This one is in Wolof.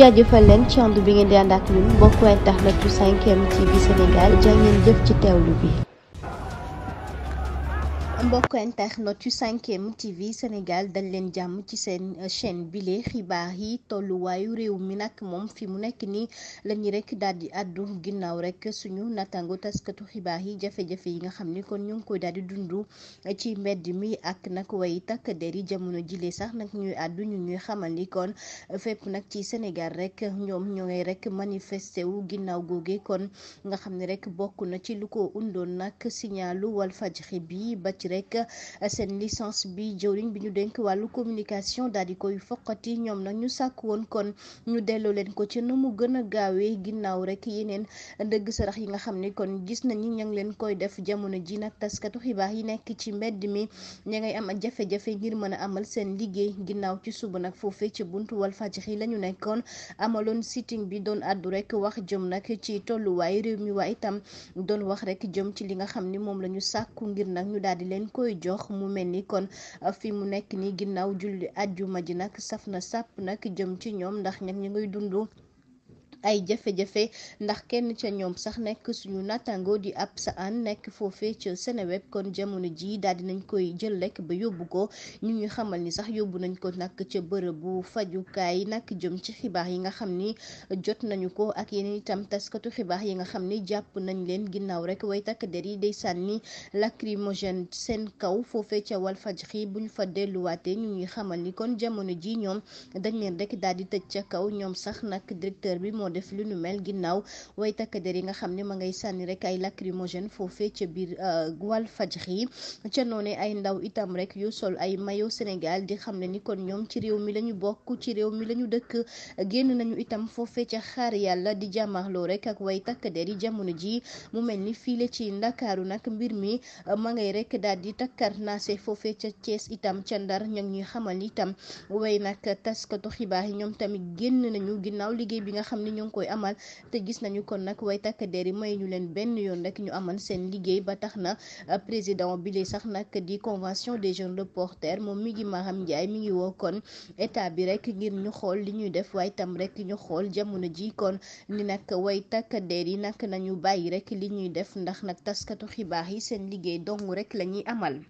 jaajëfal leen ci ànd bi ngeen di ànd ak ñun mbokku internet yu 5M TV Sénégal jaa ngeen jëf ci teewlu bi. mbokk internet yu 5M TV Sénégal dal leen jàmm ci seen chaîne bile xibaar yi tolluwaayu réew mi nag moom fi mu nekk nii la ñu rek daal di àddu ginnaaw rek suñu nattaango taskatu xibaar yi jafe-jafe yi nga xam ni kon ñu ngi koy daal di dund ci mbedd mi ak nag way takk der yi jamono jile sax nag ñuy àddu ñu ñuy xamal ni kon fépp nag ci Sénégal rek ñoom ñoo ngay rek manifesté wu ginnaaw googe kon nga xam ne rek bokk na ci lu ko undoon nag signalu Walfadjri bi ba ci rek seen licence bi jëwriñ bi ñu dénk wàllu communication daal di koy foqati ñoom nag ñu sàkk woon kon ñu delloo leen ko ci na mu gën a gaawee ginnaaw rek yeneen ndëgg sarax yi nga xam ne kon gis nañu ña ngi leen koy def jamono ji nag taskatu xibaar yi nekk ci mbedd mi ña ngay am jafe-jafe ngir mën a amal seen liggéey ginnaaw ci suba nag foofee ci buntu Walfadjri la ñu nekkoon amaloon sitting bi doon àddu rek wax jëm nag ci tolluwaay réew mi waa itam doon wax rek jëm ci li nga xam ni moom la ñu sàkku ngir nag ñu daal di leen koy jox mu mel ni kon fi mu nekk ni ginnaaw julli àjjuma ji nag saf na sàpp nag jëm ci ñoom ndax ñag ñu ngay dund ay jafe-jafe ndax kenn ca ñoom sax nekk suñu nattango di ab sa an nekk foofee ca Seneweb kon jamono ji daal di nañ koy jël lekk ba yóbbu ko ñu ñu xamal ni sax yóbbu nañ ko nag ca bërëbu fajukaay nag jëm ci xibaar yi nga xam ni jot nañu ko ak yeneen itam taskatu xibaar yi nga xam ni jàpp nañ leen ginnaaw rek way takk der yi day sànni lacrymogène seen kaw foofee ca Walfadjri bu ñu fa delluwaatee ñu ñuy xamal ni kon jamono ji ñoom dañ leen rek daal di tëj ca kaw ñoom sax nag directeur bi moo def lu nu mel ginnaaw way takk der yi nga xam ne ma ngay sànni rek ay lacrymogène foofee ca biir Walfadjri ca noone ay ndaw itam rek yu sol ay maillot Sénégal di xam ne ni kon ñoom ci réew mi la ñu bokk ci réew mi la ñu dëkk génn nañu itam foofee ca xaar yàlla di jàmmarloo rek ak way takk der yi jamono ji mu mel ni fiile ci Ndakaaru nag mbir mi ma ngay rek daal di takkar naase foofee ca Thiès itam ca Ndar ña ngi ñuy xamal itam way nag taskatu xibaar yi ñoom tamit génn nañu ginnaaw liggéey bi nga xam ne ñoo ngi koy amal te gis nañu kon nag way takk der yi may ñu leen benn yoon rek ñu amal seen liggéey ba tax na président bi li sax nag di convention des jeunes reporters moom mi ngi Maham Ndiaye mi ngi woo kon état bi rek ngir ñu xool li ñuy def waaye tam rek ñu xool jamono ji kon ni nag way takk der yi nag nañu bàyyi rek li ñuy def ndax nag taskatu xibaar yi seen liggéey dong rek la ñuy amal.